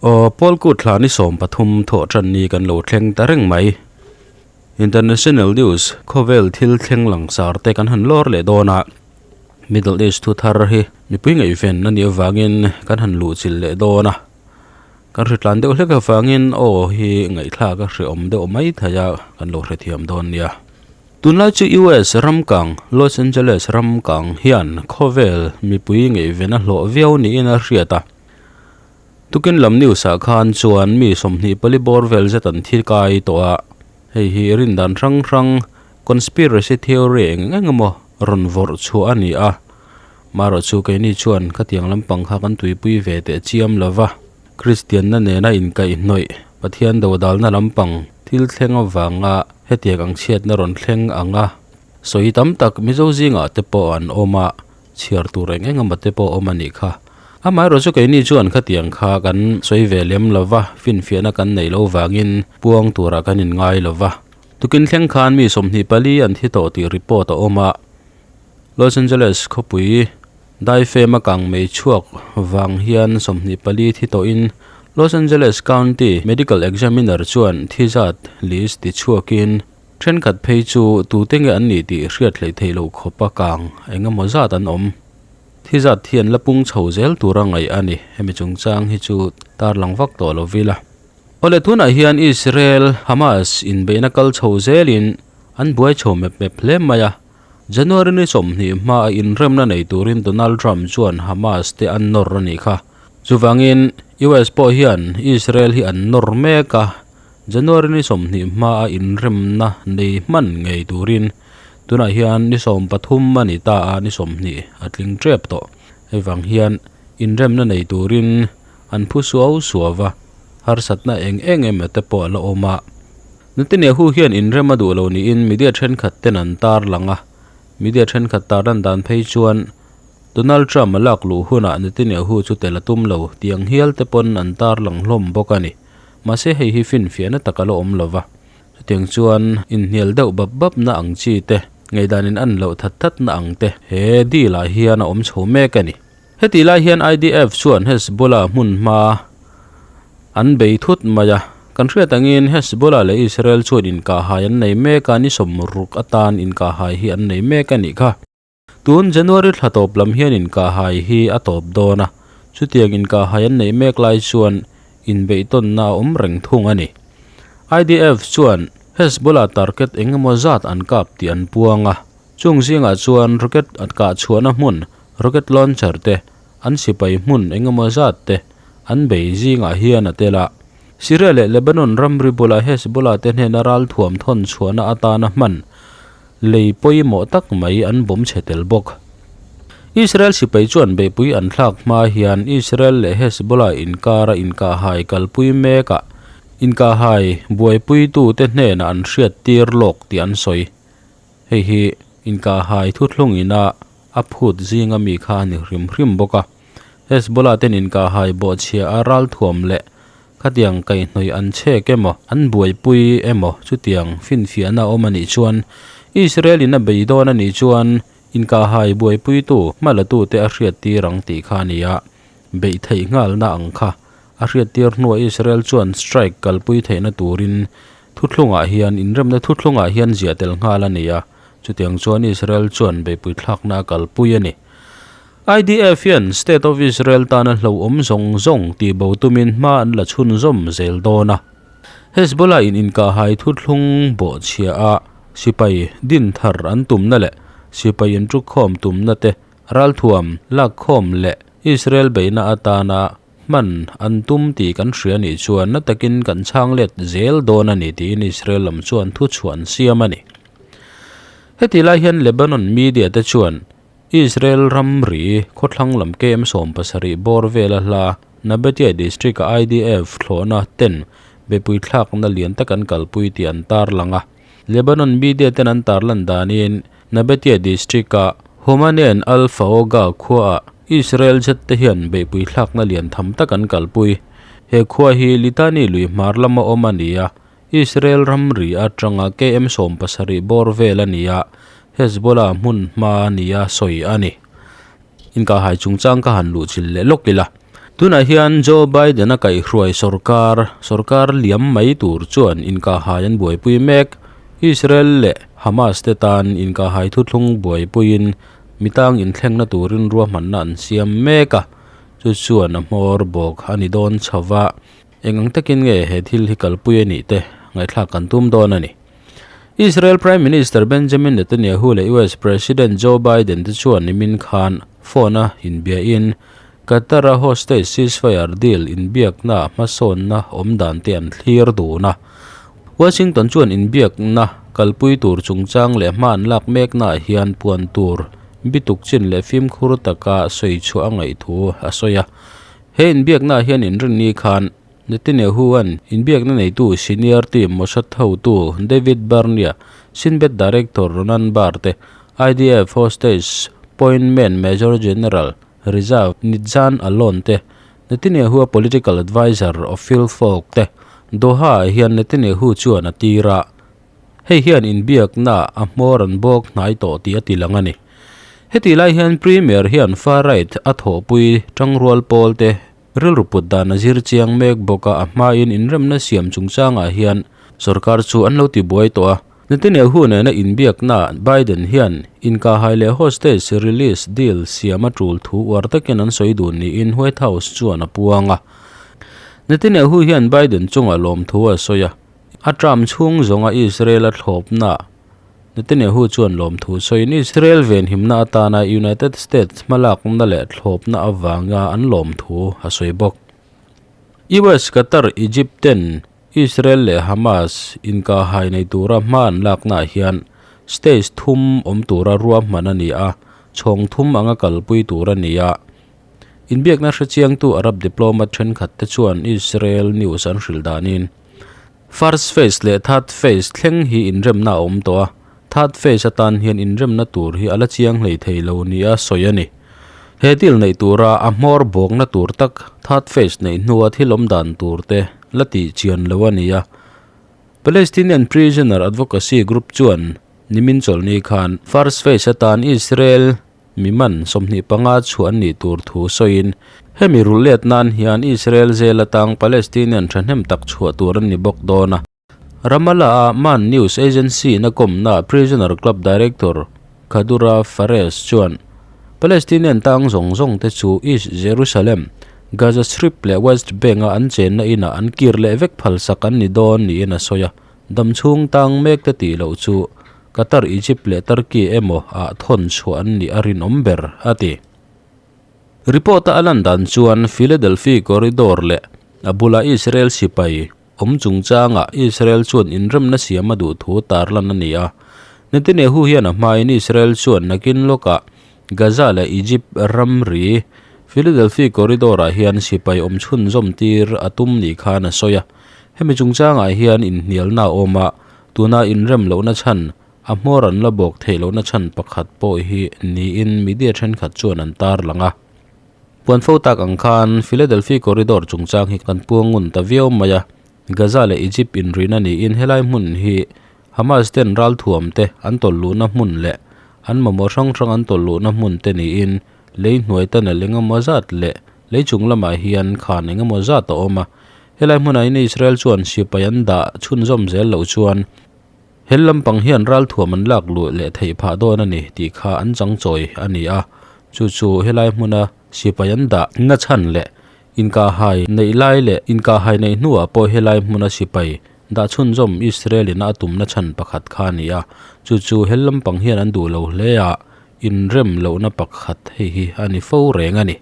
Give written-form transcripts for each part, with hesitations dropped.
Aw Paul kut thla ni 13 thawh tan ni kan lo thleng ta reng mai. International News khawvel thil thleng langsar te kan han lawr leh dawn a. Middle East thu thar hi mipui ngaihven a nih avangin kan han luh chilh leh dawn a. Kan hritlan deuh hlek avangin aw hi ngaihthlak a hrehawm deuh mai thei a kan lo hrethiam dawn nia. Tunlai chu US ramkang Los Angeles ramkang hian khawvel mipui ngaihven a hlawh viau niin a hriat a. Tukin lam news ah khan chuan mi 24 bawr vel zet an thi kai tawh a. Hei hi rindan hrang hrang conspiracy theory eng eng emaw rawn vawrh chhuah a ni a. Marawh chu keini chuan khatiang lampang kha kan tuipui ve teh chiam lova. Kristian na nena inkaihhnawih Pathian dodalna lampang thil thleng avanga hetiang ang chhiatna rawn thleng ang a. Sawi tam tak Mizo zingah te pawh an awm a, chhiar tur eng eng emaw te pawh awm a nih kha. Amaherawhchu keini chuan khatiang kha kan sawi ve lem lova, finfiahna kan neih loh vangin puang turah kan inngai lova. Tukin thleng khan mi 24 an thi tawh tih report a awm a. Los Angeles khawpui Daifem a kang mei chhuak vang hian 24 thi tawhin Los Angeles County Medical Examiner chuan thi zat list ti chhuakin thenkhat phei chu tute nge an nih tih hriat hleih theih loh khawp a kang eng emaw zat an awm. Thi zat hi an la pung chho zel tura ngaih a ni. Hemi chungchang hi chu tarlang vak tawh lo vila. Awle tunah hian Israel Hamas inbeihna kal chho zelin an buai chho mep mep hle mai a. January ni 20 hma a inremna nei turin Donald Trump chuan Hamas te an nawr a nih kha. Chuvangin US pawh hian Israel hi an nawr mek a, January ni 20 hma a inremna nei hman ngei turin tunah hian ni 13 a ni ta a, ni 20 a tling tep tawh. Hei vang hian inremna nei turin an phu suau suawa harsatna eng eng emaw te pawh a la awm a. Netanyahu hian inrem a duh lo niin media thenkhat ten an tar lang a. Media thenkhat tar lan dan phei chuan Donald Trump a lak luh hunah Netanyahu chu tel a tum lo tiang hial te pawn an tar lang hlawm bawk a ni. Mahse hei hi finfiahna tak a la awm lova. Chutiang chuan inhnial deuh bap bap na ang chi te, ngaihdan in an loh that that na ang te he deal ah hian a awm chho mek a ni. Heti lai hian IDF chuan Hezbollah hmun hma an bei thut mai a. Kan hriat angin Hezbollah leh Israel chuan inkahhai an nei mek a, ni 60 atan inkahhai hi an nei mek a nih kha. Tun January thla tawp lam hian inkahhai hi a tawp dawn a, chutiang inkahhai an neih mek lai chuan inbeihtawnna a awm reng thung a ni. IDF chuan Hezbollah target eng emaw zat an kap tih an puang a, chung zingah chuan rocket an kah chhuahna hmun rocket launcher te an sipai hmun eng emaw zat te an bei zingah hian a tel a. Syria leh Lebanon ramri bulah Hezbollah te hnena ral thuam thawn chhuahna atana hman lei pawimawh tak mai an bawm chhe tel bawk. Israel sipai chuan beihpui an thlak hma hian Israel leh Hezbollah inkara inkahhai kalpui mekah inkahhai buaipuitu te hnenah an hriat tir lawk tih an sawi. Hei hi inkahhai thuthlung ina a phut zinga mi kha a ni hrim hrim bawk a. Hezbollah ten inkahhai bawhchhia a ral thuam leh khatiang kaihhnawih an chhek emaw an buaipui emaw chutiang finfiahna awm a nih chuan Israel in a bei dawn a nih chuan inkahhai buaipuitu hmalatute a hriat tir ang tih kha a ni a. Beih theih nghalna ang kha a hriat tir hnuah Israel chuan strike kalpui theihna turin thuthlungah hian inremna thuthlungah hian ziah tel nghal a ni a. Chutiang chuan Israel chuan beihpui thlakna a kalpui a ni. IDF hian State of Israel tana hlauhawm zawng zawng tih bo tumin hma an la chhunzawm zel dawn a. Hezbollah in inkahhai thuthlung bawhchhia a sipai din thar an tumna leh sipai intukhawm tumna te ralthuam lakkhawm leh Israel beihna atana hman an tum tih kan hria nih chuan na takin kan chhang let zel dawn a ni tiin Israel lam chuan thu chhuah an siam a ni. Heti lai hian Lebanon media te chuan Israel ramri khawthlang lam KM 70 bawr vela hla Nabatea district a IDF thlawhna ten bepui thlakna lian tak an kalpui tih an tar lang a. Lebanon media ten an tar lan danin Nabatea district a Humanen Al Faoga khua a Israel jet te hian beihpui thlakna lian tham tak an kalpui. He khua hi Litani lui hmar lama awm a ni a, Israel ramri atanga KM 70 bawr vel a ni a, Hezbollah hmun hma a ni a sawi a ni. Inkahhai chungchang ka han luh chilh leh lawk ila. Tunah hian Joe Biden-a kaihhruai sorkar, sorkar liam mai tur chuan inkahhai an buaipui mek. Israel leh Hamas te tan inkahhai thuthlung buaipuiin mitang inthlengna turin ruahmanna an siam mek a, chu chuan a hmawr bawk a ni dawn chho va. Eng ang takin nge he thil hi kalpui a nih te ngaihthlak kan tum dawn a ni. Israel Prime Minister Benjamin Netanyahu leh US President Joe Biden te chuan nimin khan phone-a inbiain Qatar-a hostage ceasefire deal inbiakna hmasawnna awm dan te an thlir dun a. Washington chuan inbiakna kalpui tur chungchang leh hma an lak meknaah hian puan tur bituk chin leh fimkhur taka sawi chhuah a ngaih thu a sawi a. He inbiaknaah hian inrinni khan Netanyahu-a'n inbiakna neitu senior team Mossad hotu David Barnea, Shin Bet director Ronan Bar te, IDF hostage pointman Major General, Reserve, Nitzan Alon te, Netanyahu-a political adviser Ophir Falk te Doha-ah hian Netanyahu chuan a tir a. Hei hian inbiakna a hmawr an bawk hnai tawh tih a ti lang a ni. Hetih lai hian Premier hian far right a thawhpui tangrual pawl te rilru put dan a zir chiang mek bawk a, a hmain inremna siam chungchangah hian sorkar chu an lo ti buai tawh a. Netanyahu nena inbiakna Biden hian inkahhai leh hostage release deal siam a tul thu uar takin an sawi dun niin White House chuan a puang a. Netanyahu hian Biden chungah lawmthu a sawi a. A term chhung zawnga Israel a thlawpna Netanyahu chuan lawmthu sawiin Israel venhimna atana United States hmalakna leh thlawpna avanga an lawmthu a sawi bawk. US, Qatar, Egypt ten Israel leh Hamas inkahhai nei tura hma an laknaah hian stage thum awm tura ruahman a ni a, chhawng thum anga kalpui tur a ni a. Inbiakna hrechiangtu Arab diplomat thenkhat te chuan Israel news an hrilh danin first phase leh third phase thleng hi inremna a awm tawh a, third phase atan hian inremna tur hi a la chiang hlei thei lo nia sawi a ni. He deal neih tura a hmawr bawkna tur tak third phase neih hnua thil awm dan tur te la tih chian lo a ni a. Palestinian Prisoner Advocacy Group chuan nimin chawlhni khan first phase atan Israel Mi man 25 chhuah an nih tur thu sawiin, hemi rulh let nan hian Israel zel atang Palestinian thahnem tak chhuah tur an ni bawk dawn a. Ramallah-a Maan News Agency-in a kawmna Prisoner Club Director Khadura Fares chuan, Palestinian tang zawng zawng te chu East Jerusalem, Gaza Strip leh West Bank-a an chenna inah an kir leh vek phalsak an ni dawn niin a sawi a, damchhung tang mek te tih loh chu Qatar, Egypt leh Turkey emaw ah thawn chhuah an nih a rinawm ber, a ti. Report-a a lan dan chuan Philadelphia Corridor leh a bula Israel sipai awm chungchangah Israel chuan inremna siam a duh thu tarlan a ni a. Netanyahu hian a hmain Israel chuan nakin lawkah Gaza leh Egypt ramri Philadelphia Corridor-ah hian sipai awm chhunzawm tir a tum ni khan a sawi a. Hemi chungchangah hian inhnialna a awm a, Tuna inrem lohna chhan, a hmawr an la bawk theih lohna chhan pakhat pawh hi niin media thenkhat chuan an tarlang a. Puan fo tak ang khan Philadelphia Corridor chungchang hi kan puang ngun ta viau mai a, Gaza leh Egypt inrihna niin helai hmun hi Hamas ten ralthuam te an tawlh luhna hmun leh an mamawh hrang hrang an tawlh luhna hmun te niin lei hnuai tunnel engemaw zat leh lei chung lamah hian khan engemaw zat a awm a. Helai hmunah hian Israel chuan sipai an dah chhunzawm zel loh chuan hel lampang hian ralthuam an lak luh leh theih phah dawn a ni tih kha an changchawi a ni a. Chu chu helai hmuna sipai an dah na chhan leh inkahhai neih lai leh inkahhai neih hnuah pawh helai hmuna sipai dah chhunzawm Israel in a tumna chhan pakhat kha a ni a. Chu chu hel lampang hian an duh lo hle a, inrem lohna pakhat hei hi a ni fo reng a ni.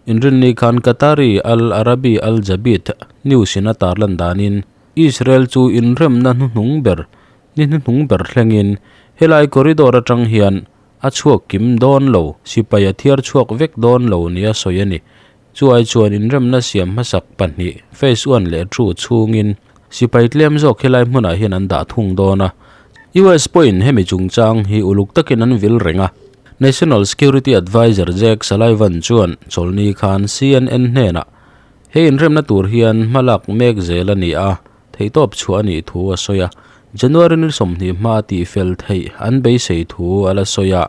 Inrinni khan Qatari Al Arabi Al Jabeed news in a tarlan danin Israel chu inremna hnuhnung ber ni hnuhnung ber thlengin helai corridor atang hian a chhuak kim dawn lo, sipai a thiar chhuak vek dawn lo nia sawi a ni. Chu ai chuan inremna siam hmasak pahnih, phase one leh two chhungin sipai tlem zawk helai hmunah hian an dah thung dawn a. US pawhin hemi chungchang hi uluk takin an vil reng a. National Security Adviser Jake Sullivan chuan chawlhni khan CNN hnenah he inremna tur hian hmalak mek zel a ni a, theihtawp chhuah a nih thu a sawi a. January ni 20 hma tihfel theih an beisei thu a la sawi a,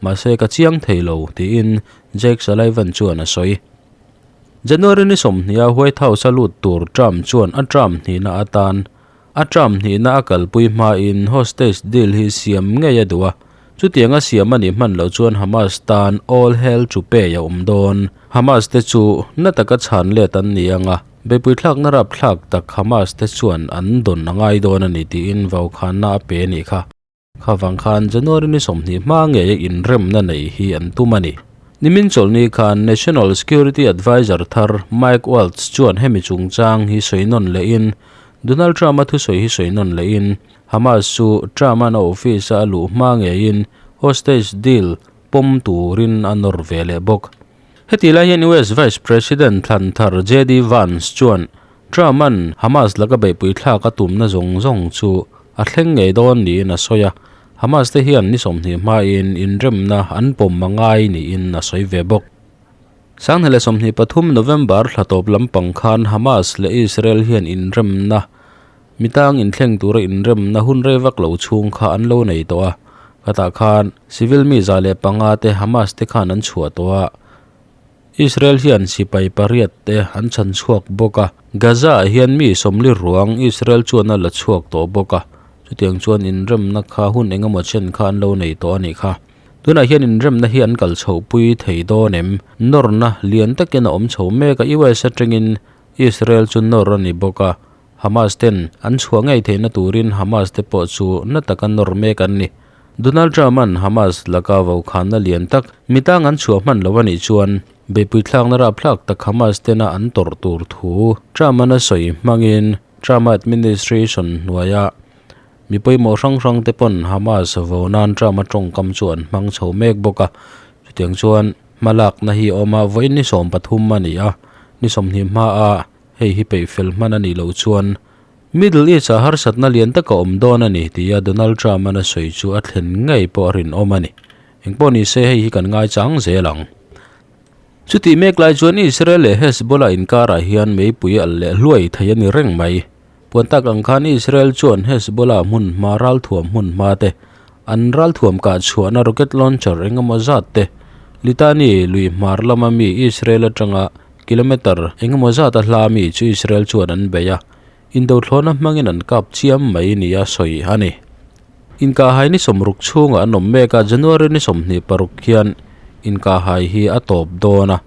mahse ka chiang thei lo, tiin Jake Sullivan chuan a sawi. January ni sawmhniha White House a lut tur Trump chuan a term hnihna atan a term hnihna a kalpui hmain hostage deal hi siam ngei a duh a, chutianga siam a nih hman loh chuan Hamas tan all hell to pay a awm dawn. Hamas te chu na taka chhan let an ni ang a, beipui thlakna rapthlak tak Hamas te chuan an dawn a ngai dawn a ni tiin vaukhanna a pe a nih kha. Kha vang khan January ni 20 hma ngeia inremna nei hi an tum a ni. Nimin chawlhni khan National Security Adviser thar Mike Waltz chuan hemi chungchang hi sawi nawn lehin Donald Trump-a thusawi hi sawi nawn lehin Hamas chu Trump-a'n a office-a a luh hma ngeiin hostage deal pawm turin a nawr ve leh bawk. Heti lai hian US Vice President thlan thar JD Vance chuan Trump-a'n Hamas laka beihpui thlak a tumna zawng zawng chu a thleng ngei dawn niin a sawi a, Hamas te hian ni 20 hmain inremna an pawm a ngai niin a sawi ve bawk. Sanghnih leh 23 November thla tawp lampang khan Hamas leh Israel hian inremna mitang inthleng tura inremna hun rei vak lo chhung kha an lo nei tawh a, khatah khan civil mi 105 te Hamas te khan an chhuah tawh a. Israel hian sipai pariat te an chhan chhuak bawk a, Gaza ah hian mi sawmli ruang Israel chuan a la chhuak tawh bawk a, chutiang chuan inremna kha hun engemaw chen kha an lo nei tawh a nih kha. Tunah hian inremna hi an kal chhohpui thei dawn em? Nawrna lian takin a awm chho mek a, US atangin Israel chu nawr a ni bawk a, Hamas ten an chhuah ngei theihna turin Hamas te pawh chu na taka nawr mek an ni. Donald Trump-a'n Hamas laka vokhanna lian tak mitang an chhuah hman lo a nih chuan beihpui thlakna rapthlak tak Hamas tena an tawrh tur thu Trump-a'n a sawi hmangin Trump-a administration hnuaia mi pawimawh hrang hrang te pawn Hamas vo nan Trump-a tawngkam chu an hmang chho mek bawk a. Chutiang chuan hmalakna hi a awm a, vawiin ni 13 a ni a, ni 20 hmaa Hei hi peih fel hman a nih loh chuan Middle East-ah harsatna lian tak a awm dawn a ni tia Donald Trump-a'n a sawi chu a thlen ngei pawh a rinawm a ni. Engpawh ni se hei hi kan ngaichang zel ang. Chutih mek lai chuan Israel leh Hezbollah inkarah hian meipui alh leh hluai thei a ni reng mai. Puan tak ang khan Israel chuan Hezbollah hmun hma ralthuam hmun hma te, an ralthuam kah chhuahna rocket launcher engemaw zat te, Litani lui hmar lama mi Israel atanga kilometre engemaw zat a hla mi chu Israel chuan an bei a, indothlawna hmangin an kap chiam mai nia sawi a ni. Inkahhai ni 60 chhungah an awm mek a, January ni 26 hian inkahhai hi a tawp dawn a,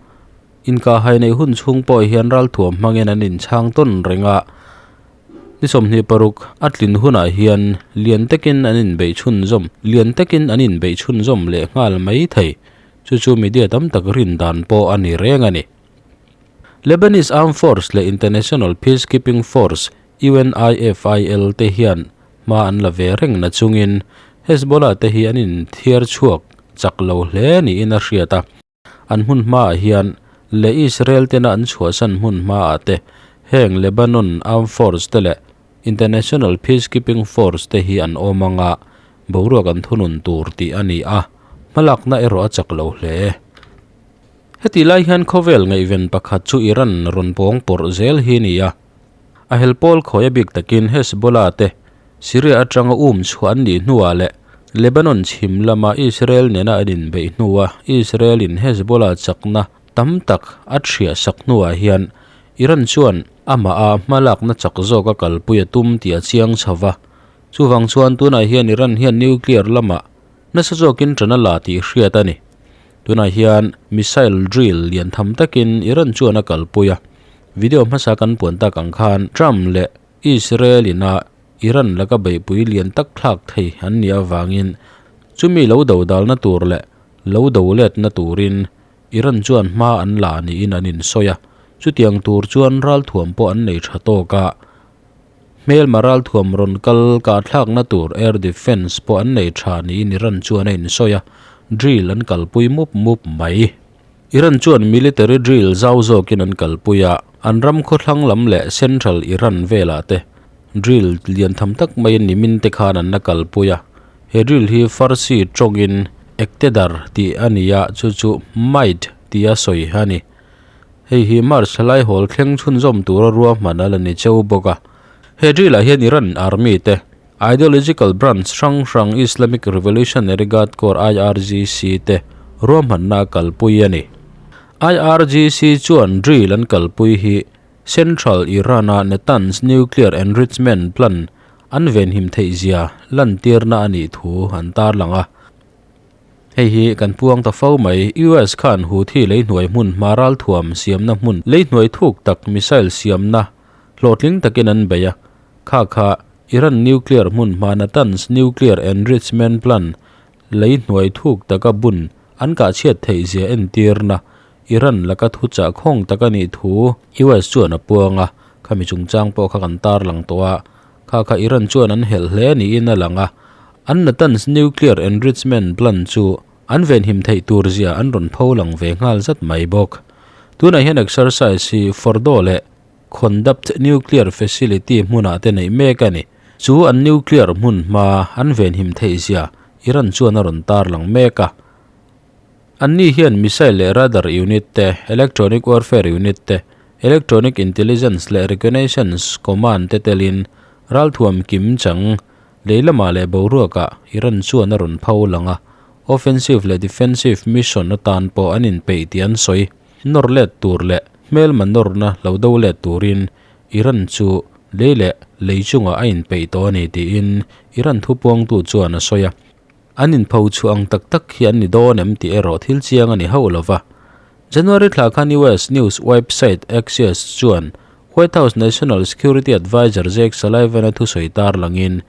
inkahhai neih hun chhung pawh hian ralthuam hmangin an inchhang tawn reng a, ni 26 a tlin hunah hian lian takin an inbeih chhunzawm lian takin an inbeih chhunzawm leh nghal mai thei. Chu chu media tam tak rin dan pawh a ni reng a ni. Lebanese Armed Force leh International Peacekeeping Force, UNIFIL, te hian hma an la ve reng na chungin Hezbollah te hi an inthiar chhuak chak lo hle niin a hriat a. An hmun hmaah hian leh Israel tena an chhuahsan hmun hmaah te heng Lebanon Armed Force te leh International Peacekeeping Force te hi an awm ang a, boruak an thunun tur tih a ni a, hmalakna erawh a chak lo hle. Heti lai hian khawvel ngaihven pakhat chu Iran rawn pawng pawrh zel hi a ni a, a hel pawl khawi a bik takin Hezbollah te Syria atanga um chhuah an nih hnuah leh Lebanon chhim lama Israel nena an inbeih hnua Israel in Hezbollah chakna tam tak a thiah sak hnuah hian Iran chuan amah a hmalakna chak zawk a kalpui a tum tih a chiang chho va. Chuvang chuan tunah hian Iran hian nuclear lamah nasa zawkin ṭan a la tih hriat a ni. Tunah hian missile drill lian tham takin Iran chuan a kalpui a. Video hmasa kan puan tak ang khan Trump leh Israel ina Iran laka beihpui lian tak thlak thei an nih avangin chumi lo do dalna tur leh lo do letna turin Iran chuan hma an la niin an insawi a. Chutiang tur chuan ralthuam pawh an nei tha tawk a. Hmelma ralthuam rawn kal kahthlakna tur air defence pawh an nei tha niin Iran chuan a insawi a, drill an kalpui mup mup mai. Iran chuan military drill zau zawkin an kalpui a, an ram khawthlang lam leh central Iran velah te drill lian tham tak maiin nimin te khan an la kalpui a. He drill hi Farsi tawngin Eqtedar tih a ni a, chu chu might tia sawi a ni. Hei hi March laihawl thleng chhunzawm tura ruahman a la ni cheu bawk a. He drill-ah hian Iran Army te, ideological branch hrang hrang Islamic Revolutionary Guard Corps, IRGC, te ruahmanna a kalpui a ni. IRGC chuan drill an kalpui hi Central Iran-a Natanz nuclear enrichment plant an venhim theihzia lantirna a nih thu an tarlang a. Hei hi kan puang ta fo mai, US khan Houthi leihnuai hmun hma ralthuam siamna hmun leihnuai thuk tak missile siamna hlawhtling takin an bei a, kha kha Iran nuclear hmun hma Natanz nuclear enrichment plant Lei hnuai thuk taka bun an kah chhiat theih zia entirna Iran laka thuchah khawng tak a nih thu US chuan a puang a, khami chungchang pawh kha kan tarlang tawh a, kha kha Iran chuan an helh hle niin a lang a, an Natanz nuclear enrichment plant chu an venhim theih tur zia an rawn pho lang ve nghal zat mai bawk. Tunah hian exercise hi Fordow leh Khondapt nuclear facility hmunah te neih mek a ni. Chu an nuclear hmun hma an venhim theih zia Iran chuan a rawn tarlang mek a. Anni hian missile leh radar unit te, electronic warfare unit te, electronic intelligence leh reconnaissance command te telin ralthuam kim chang lei lamah leh boruakah Iran chuan a rawn pho lang a, offensive leh defensive mission atan pawh an inpeih tih an sawi. Nawr let tur leh hmelma nawrna lo do let turin Iran chu lei leh lei chungah a inpeih tawh a ni tiin Iran thupuangtu chuan a sawi a. An inpho chhuah ang tak tak hi an ni dawn em tih erawh thil chiang a ni hauh lo va. January thla khan US news website Axios chuan White House National Security Adviser Jake Sullivan-a thusawi tarlangin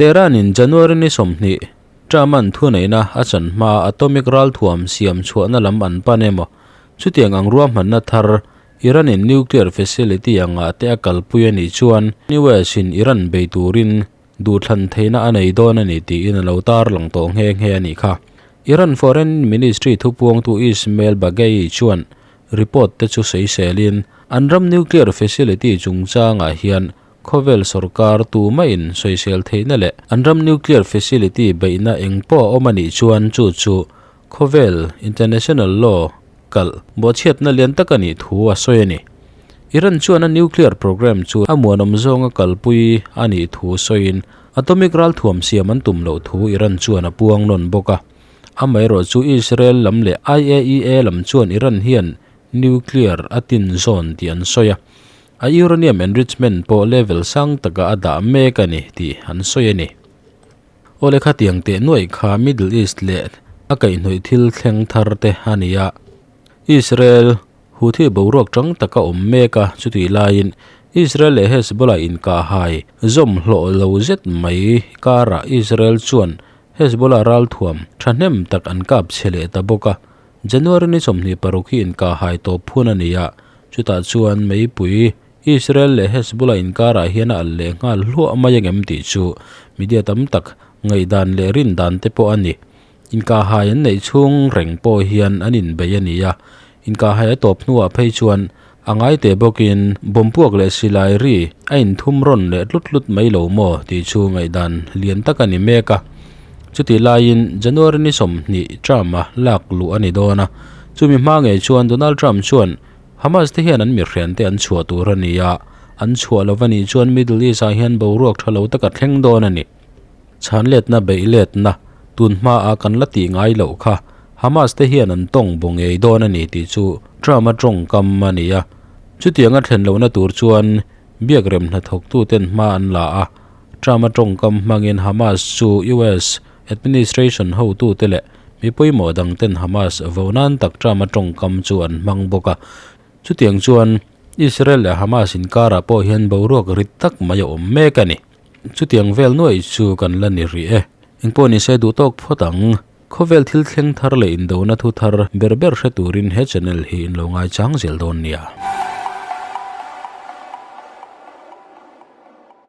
Tehran-in January ni 20 Truman thuneihna a chan hmaa atomic ralthuam siam chhuahna lam an pan emaw, chutiang ang ruahmanna thar Iran-in nuclear facility angah te a kalpui a nih chuan US-in Iran bei turin duhthlan theihna a nei dawn a ni tiin a lo tarlang tawh nghe nghe a nih kha. Iran Foreign Ministry thupuangtu Ismail Baghaei chuan report te chu sawiselin an ram nuclear facility chungchangah hian Khawvel sorkar tumah-in sawisel theihna leh an ram nuclear facility beihna eng pawh a awm a nih chuan chu chu khawvel international law kalh bawhchhiatna lian tak a nih thu a sawi a ni. Iran chuan a nuclear program chu a muanawm zawnga kalpui a nih thu sawiin atomic ralthuam siam an tum loh thu Iran chuan a puang nawn bawk a. Amaherawh chu Israel lam leh IAEA lam chuan Iran hian nuclear a tin zawn tih an sawi a. A uranium enrichment pawh level sang takah a dah mek a ni tih an sawi a ni. Aw le khatiang teh nuaih kha Middle East leh a kaihhnawih thil thleng thar te a ni a. Israel, Houthi boruak tang taka awm mek a, chutih laiin Israel leh Hezbollah inkahhai zawm hlawh lo zet mai karah Israel chuan Hezbollah ralthuam thahnem tak an kap chhe leh ta bawk a. January ni 26 hi inkahhai tawp phun a ni a, chutah chuan meipui Israel leh Hezbollah inkarah hian a alh leh nghal hluah mai angem tih chu media tam tak ngaihdan leh rindan te pawh a ni. Inkahhai an neih chhung reng pawh hian an inbei a ni a, inkahhai a tawp hnuah phei chuan a ngai teh bawkin bawmpuak leh silai ri a inthum rawn leh tlut tlut mai lo maw tih chu ngaihdan lian tak a ni mek a. Chutih laiin January ni 20 Trump-a lak luh a ni dawn a, chumi hma ngei chuan Donald Trump chuan Hamas te hian an mihrian te an chhuah tur a ni a, an chhuah lo va nih chuan Middle East-ah hian boruak tha lo tak a thleng dawn a ni. Chhanletna beihletna tun hmaah kan la tih ngai loh kha Hamas te hian an tawng bu ngei dawn a ni tih chu Trump-a tawngkam a ni a. Chutianga thlen lohna tur chuan biakrem hnathawktuten hma an la a, Trump-a tawngkam hmangin Hamas chu US administration hotute leh mi pawimawh dangten Hamas vo nan tak Trump-a tawngkam chu an hmang bawk a. Chutiang chuan Israel leh Hamas inkarah pawh hian boruak rit tak mai a awm mek a ni. Chutiang vel nuaih chu kan la ni rih e. Engpawh nise duh tawk phawt ang. Khawvel thil thleng thar leh indona thu thar ber ber hre turin he channel hi in lo ngaichang zel dawn nia.